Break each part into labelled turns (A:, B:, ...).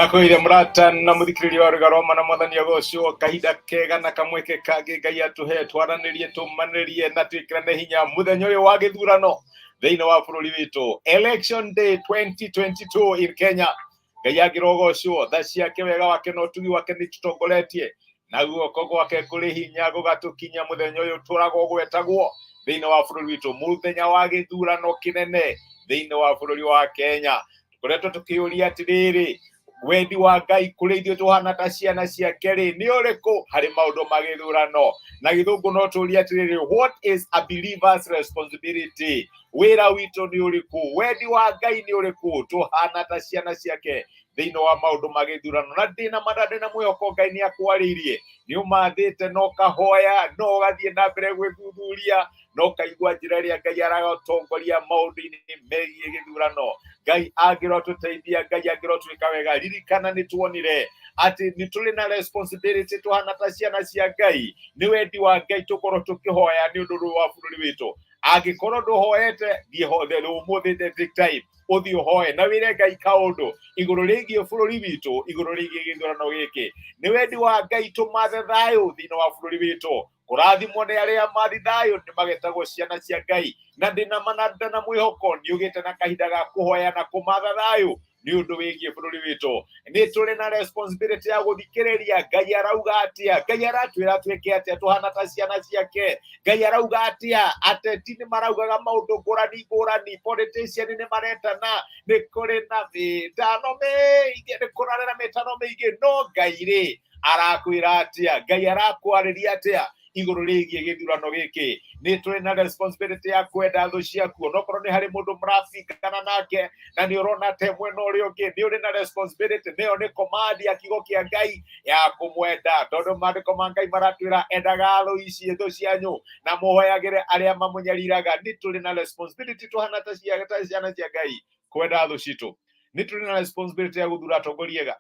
A: Ndakwĩire mũrata na mũthikĩrĩria wa rũga rwa na mwathani agocwo. Kahinda kega na kamweke kangĩ Ngai atũhe twaranĩrie, tũmanĩrie na twĩkĩrane hinya mũthenya ũyũ wa gĩthurano thĩinĩ wa bũrũri witũ, election day 2022 in Kenya. Ngai angĩrogocwo, tha ciake, wega wake na ũtugi wake nĩ tũtongoretie na guoko gwake kũrĩ hinya gũgatũkinya mũthenya ũyũ tũragwo gwetagwo thĩinĩ wa bũrũri witũ, mũthenya wa gĩthurano kĩnene thĩinĩ wa bũrũri wa Kenya. Tũkoretwo tũkĩũria atĩrĩrĩ, wendi wa Ngai kũrĩ ithuĩ tũhana ta ciana ciake rĩ nĩ ũrĩkũ harĩ maũndũ ma gĩthurano? Na gĩthũngũ no tũrie atĩrĩrĩ, what is a believer's responsibility? Wĩra witũ nĩ ũrĩkũ? Wendi wa Ngai nĩ ũrĩkũ tũhana ta ciana ciake thĩinĩ wa maũndũ ma gĩthurano? Na ndĩna ma ndĩna mwĩhoko Ngai nĩ akwarĩirie, nĩ ũmathĩte na ũkahoya no ũgathiĩ na mbere gwĩthuthuria na ũkaigua njĩra ĩrĩa Ngai aratongoria maũndũ-inĩ megiĩ gĩthurano. Ngai angĩrotũteithia, Ngai angĩrotwĩka wega. Ririkana nĩ tuonire atĩ nĩ tũrĩ na responsibility tũhana ta ciana cia Ngai. Nĩ wendi wa Ngai tũkorwo tũkĩhoya nĩ ũndũ wa bũrũri witũ. Angĩkorwo ndũhoete, thiĩ hothe ũmũthĩ, take time ũthiĩ ũhoe na wĩre Ngai kaũndũ igũrũ rĩgiĩ bũrũri witũ, igũrũ rĩgiĩ gĩthurano gĩkĩ. Nĩ wendi wa Ngai tũmathe thayũ thĩinĩ wa bũrũri witũ. Kũrathimwo nĩ arĩa mathi thayũ, nĩ magetagwo ciana cia Ngai. Na ndĩna mana na mwĩhoko nĩ ũgĩte na kahinda ga kũhoya na kũmatha thayũ nĩ ũndũ wĩgiĩ bũrũri witũ. Nĩ tũrĩ na responsibility ya gũthikĩrĩria Ngai arauga atĩa, Ngai aratwĩra twĩke atĩa tũhana ta ciana ciake. Ngai arauga atĩa? Ateti nĩ maraugaga maũndũ ngũrani ngũrani, politician nĩ maretana, nĩ kũrĩ na mĩtano mĩingĩ, nĩ kũrarĩ na mĩtano mĩingĩ, no Ngai rĩ arakwĩra atĩa? Ngai arakwarĩria atĩa igũrũ rĩgiĩ gĩthurano gĩkĩ? Nĩ tũrĩ na responsibility ya kwenda thũ ciaku. Onokorwo nĩ harĩ mũndũ mũrabingana nake na nĩ ũrona te mwena ũrĩa ũngĩ, nĩ ũrĩ na responsibility, nĩyo nĩ command ya kiugo kĩa Ngai ya kũmwenda, tondũ maandĩko ma Ngai maratwĩra endaga thũ ici, thũ cianyu, na mũhoyagĩre arĩa mamũnyariraga. Nĩ tũrĩ na responsibility tũhana ta ciana cia Ngai kwenda thũ citũ. Nĩ tũrĩ na responsibility ya gũthura atongoria ega.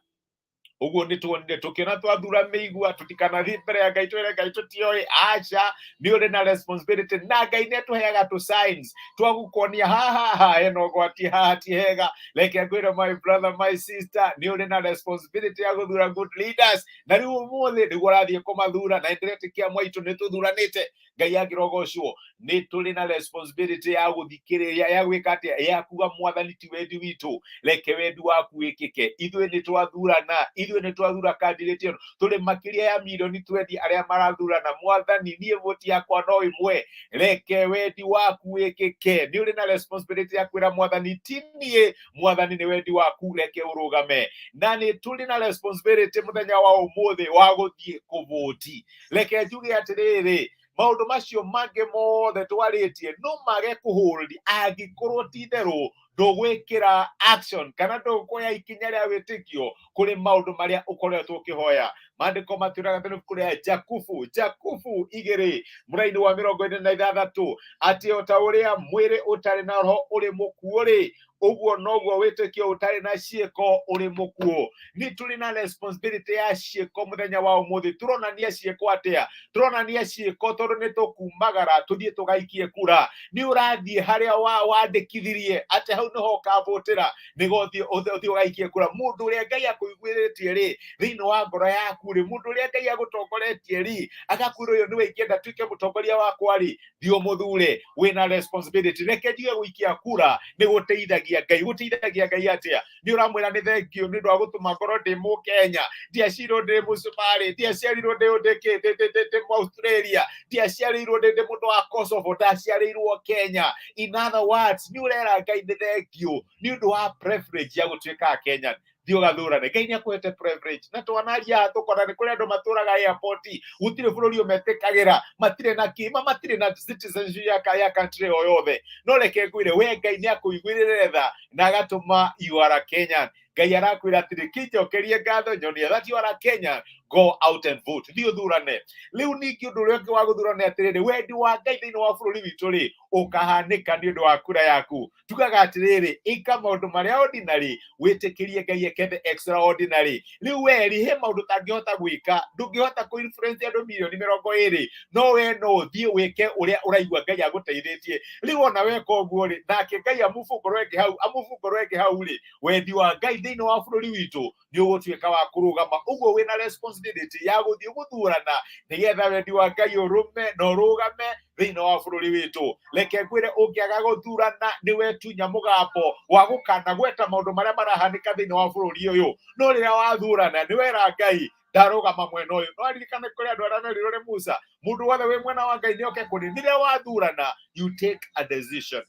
A: Ũguo nĩ tuonire tũkĩona twathura mĩigua, tũtikanathiĩ mbere ya Ngai twĩre Ngai tũtioĩ. Aca, nĩ ũrĩ na responsibility, na Ngai nĩ atũheaga tũ signs twa gũkuonia haha haha hena ũgwati, haha ti hega. Reke ngwĩre, my brother, my sister, nĩ ũrĩ na responsibility ya gũthura good leaders, na rĩu ũmũthĩ nĩguo ũrathiĩ kũmathura, na ndĩretĩkia mwaitũ nĩ tũthuranĩte. Ngai angĩrogocwo. Nĩ tũrĩ na responsibility ya gũthikĩrĩria, ya gwĩka atĩa? Ya kuga, Mwathani, ti wendi witũ, reke wendi waku wĩkĩke. Ithuĩ nĩ twathurana, ithuĩ nĩ twathura candidate ĩno. Tũrĩ makĩria ya mirioni 20 arĩa marathurana. Mwathani, niĩ voti yakwa no ĩmwe, reke wendi waku wĩkĩke. Nĩ ũrĩ na responsibility ya kwĩra Mwathani, ti niĩ Mwathani, nĩ wendi waku, reke ũrũgame. Na nĩ tũrĩ na responsibility mũthenya wa ũmũthĩ wa gũthiĩ kũvoti. Reke njuge atĩrĩrĩ, maũndũ macio mangĩ mothe twarĩtie no mage kũhũrĩri angĩkorwo ti itherũ ndũgwĩkĩra action kana ndũkuoya ikinya rĩa wĩtĩkio kũrĩ maũndũ marĩa ũkoretwo ũkĩhoya. Maandĩko matwĩraga thĩinĩ ibuku rĩa Jakubu, Jakubu 2 mũraini wa 46, atĩ o ta ũrĩa mwĩrĩ ũtarĩ na roho ũrĩ mũkuũ rĩ, ũguo noguo wĩtĩkio ũtarĩ na ciĩko ũrĩ mũkuũ. Nĩ tũrĩ na responsibility ya ciĩko mũthenya wa ũmũthĩ. Tũronania ciĩko atĩa? Tũronania ciĩko tondũ nĩ tũkumagara tũthiĩ tũgaikie kura. Nĩ ũrathiĩ harĩa wandĩkithirie atĩ hau nĩho ũkavũtĩra, nĩguo ũthiĩ ũgaikie kura. Mũndũ ũrĩa Ngai akũiguĩrĩtie rĩ thĩinĩ wa ngoro yaku rĩ, mũndũ ũrĩa Ngai agũtongoretie rĩ, agakwĩra ũyũ nĩwe ingĩenda tuĩke mũtongoria wakwa rĩ, thiĩ ũmũthure. Wĩna responsibility. Reke njuge gũikia kura nĩ gũteithagia Ngai. Gũteithagia Ngai atĩa? Nĩ ũramwĩra nĩ thengiũ nĩ ũndũ wa gũtũma ngorwo ndĩ Mũkenya. Ndiaciarirwo ndĩ Mũcumarĩ, ndiaciarirwo ndĩ Mũaustralia, ndiaciarĩirwo ndĩ mũndũ wa Kosovo, ndaciarĩirwo Kenya. In other words, nĩ ũrera Ngai nĩ thengiũ nĩ ũndũ wa privilege ya gũtuĩka Kenyan. Thiĩ ũgathurane. Ngai nĩ akũhete privilege, na twanaria tũkona nĩ kũrĩ andũ matũraga airport, gũtirĩ bũrũri ũmetĩkagĩra, matirĩ na kĩma, matirĩ na citizenship ya country o yothe. No reke ngwĩre, we Ngai nĩ akũiguĩrĩre tha na agatũma you are a Kenyan. Ngai arakwĩra atĩrĩ, kĩnjokerie ngatho, nyonia that you are a Kenyan. Go out and vote, thiĩ ũthurane. Rĩu ningĩ ũndũ ũrĩa ũngĩ wa gũthurana atĩrĩrĩ, wendi wa Ngai thĩinĩ wa bũrũri witũ rĩ, ũkahanĩka nĩ ũndũ wa kura yaku. Tugaga atĩrĩrĩ, ĩka maũndũ marĩa ordinary, wĩtĩkĩrie Ngai eke the extraordinary. Rĩu weri he maũndũ ũtangĩhota gwĩka, ndũngĩhota kũ influence andũ mirioni 20, no we no ũthiĩ wĩke ũrĩa ũraigua Ngai agũteithĩtie. Rĩu ona weka ũguo rĩ, nake Ngai amũbungũrwo ĩngĩ hau, amũbungũrwo ĩngĩ hau rĩ, wendi wa Ngai thĩinĩ wa bũrũri witũ nĩ ũgũtuĩka wa kũrũgama. Ũguo wĩna responsibility ya gũthiĩ gũthurana nĩgetha wendi wa Ngai ũrũme na ũrũgame thĩinĩ wa bũrũri witũ. Reke ngwĩre, ũngĩaga gũthurana nĩ wetunya mũgambo wa gũkana gweta maũndũ marĩa marahanĩka thĩinĩ wa bũrũri ũyũ. No rĩrĩa wathurana, nĩ wera Ngai, ndarũgama mwena ũyũ. No aririkane kũrĩ andũ arĩa merirwo nĩ Musa, mũndũ wothe wĩ mwena wa Ngai nĩoke kũrĩ. Rĩrĩa wathurana, you take a decision.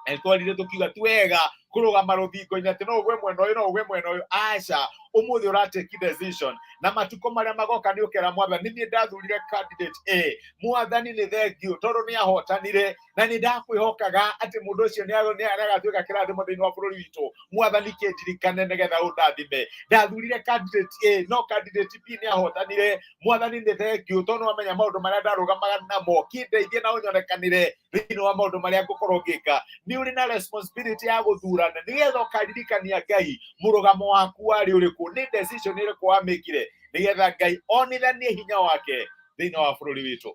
A: Na twarire tũkiuga ti wega kũrũgama rũthingo-inĩ atĩ no ũgwe mwena ũyũ, no ũgwe mwena ũyũ. Aca, ũmũthĩ ũratake decision, na matukũ marĩa magoka nĩ ũkera Mwathani, niĩ ndathurire candidate A, Mwathani nĩ thengiũ tondũ nĩ ahotanire, na nĩ ndakwĩhokaga atĩ mũndũ ũcio nĩ agatuĩka kĩrathimo thĩinĩ wa bũrũri witũ. Mwathani, kĩndirikane nĩgetha ũndathime. Ndathurire candidate A, no candidate B nĩ ahotanire. Mwathani, nĩ thengiũ tondũ wamenya maũndũ marĩa ndarũgamaga namo, kĩndeithie na ũnyonekanĩre thĩinĩ wa maũndũ marĩa ngũkorwo ngĩka. Nĩ ũrĩ na responsibility ya gũthurana nĩgetha ũkaririkania Ngai mũrũgamo waku warĩ ũrĩkũ, nĩ decision ĩrĩkũ wamĩkire, nĩgetha Ngai onithanie hinya wake thĩinĩ wa bũrũri witũ.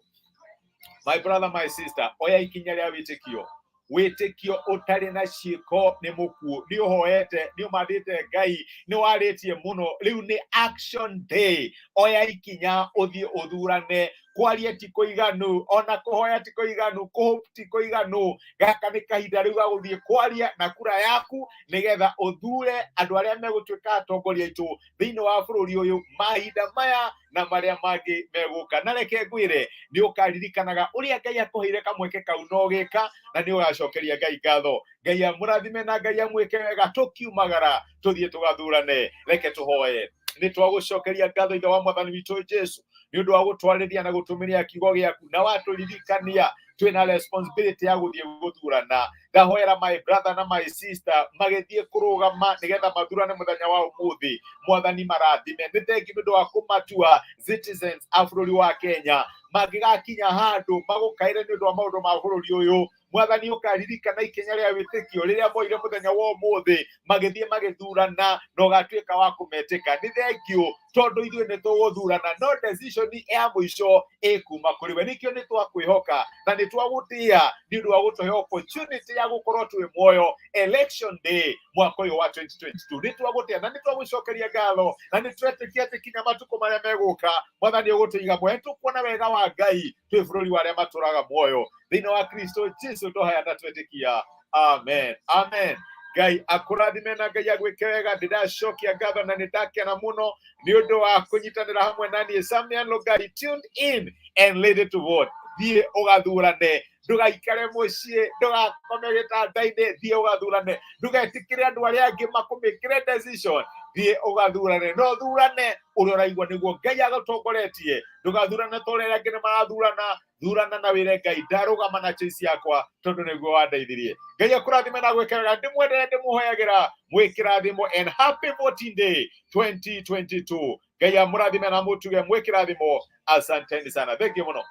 A: My brother, my sister, oya ikinya rĩa wĩtĩkio. Wĩtĩkio ũtarĩ na ciĩko nĩ mũkuũ. Nĩ ũhoete, nĩ ũmathĩte Ngai, nĩ warĩtie mũno, rĩu nĩ action day. Oya ikinya ũthiĩ ũthurane. Kwaria ti kũiganu, ona kũhoya ti kũiganu, kũhope ti kũiganu. Gaka nĩ kahinda rĩu ga gũthiĩ kwaria na kura yaku nĩgetha ũthure andũ arĩa megũtuĩka atongoria aitũ thĩinĩ wa bũrũri ũyũ mahinda maya na marĩa mangĩ megũka. Na reke ngwĩre, nĩ ũkaririkanaga ũrĩa Ngai akũheire kamweke kau na ũgĩka, na nĩ ũgacokeria Ngai ngatho. Ngai amũrathime na Ngai amwĩke wega. Tũkiumagara tũthiĩ tũgathurane, reke tũhoe. Nĩ twagũcokeria ngatho, Ithe wa Mwathani witũ Jesu, nĩ ũndũ wa gũtwarĩria na gũtũmĩria kiugo gĩaku, na watũririkania twĩna responsibility ya gũthiĩ gũthurana. Ndahoera my brother na my sister magĩthiĩ kũrũgama nĩgetha mathurane mũthenya wa ũmũthĩ. Mwathani, marathime. Nĩ thengi nĩ ũndũ wa kũmatua citizens a bũrũri wa Kenya. Mangĩgakinya handũ magũkaĩre nĩ ũndũ wa maũndũ ma bũrũri ũyũ, Mwathani, ũkaririkana ikinya rĩa wĩtĩkio rĩrĩa moire mũthenya wa ũmũthĩ magĩthiĩ magĩthurana, na ũgatuĩka wa kũmetĩka. Nĩ thengiũ tondũ ithuĩ nĩ tũgũthurana, no decision ya mũico ĩkuma kũrĩ we. Nĩkĩo nĩ twakwĩhoka na nĩ twagũtĩĩa nĩ ũndũ wa gũtũhe opportunity ya gũkorwo twĩ muoyo election day mwaka ũyũ wa 2022. Nĩ twagũtĩĩa na nĩ twagũcokeria ngatho, na nĩ twetĩkia atĩ kinya matukũ marĩa megũka, Mwathani, ũgũtũiga muoyo, tũkuona wega wa Ngai twĩ bũrũri wa arĩa matũraga muoyo. Thĩinĩ wa Kristo Jesu tũhaya na twetĩkia, amen, amen. Ngai akũrathime na Ngai agwĩke wega. Ndĩracokia ngatho na nĩ ndakena mũno nĩ ũndũ wa kũnyitanĩra hamwe na niĩ Samian Lugari. Tuned in and ready to vote. Thiĩ ũgathurane, ndũgaikare mũciĩ, ndũgakome gĩtanda-inĩ, thiĩ ũgathurane. Ndũgetĩkĩre andũ arĩa angĩ makũmĩkĩre decision. Thiĩ ũgathurane, no thurane ũrĩa ũraigua nĩguo Ngai agũtongoretie. Ndũgathurane ta ũrĩa arĩa angĩ nĩ marathurana. Thurana na wĩre Ngai, ndarũgama na choice yakwa tondũ nĩguo wandeithirie. Ngai akũrathime na gwĩke wega. Ndĩmwendere, ndĩmũhoyagĩra mwĩkĩrathimo, and happy voting day 2022. Ngai amũrathime na mũtuge mwĩkĩrathimo. Asanteni sana, thank you mũno.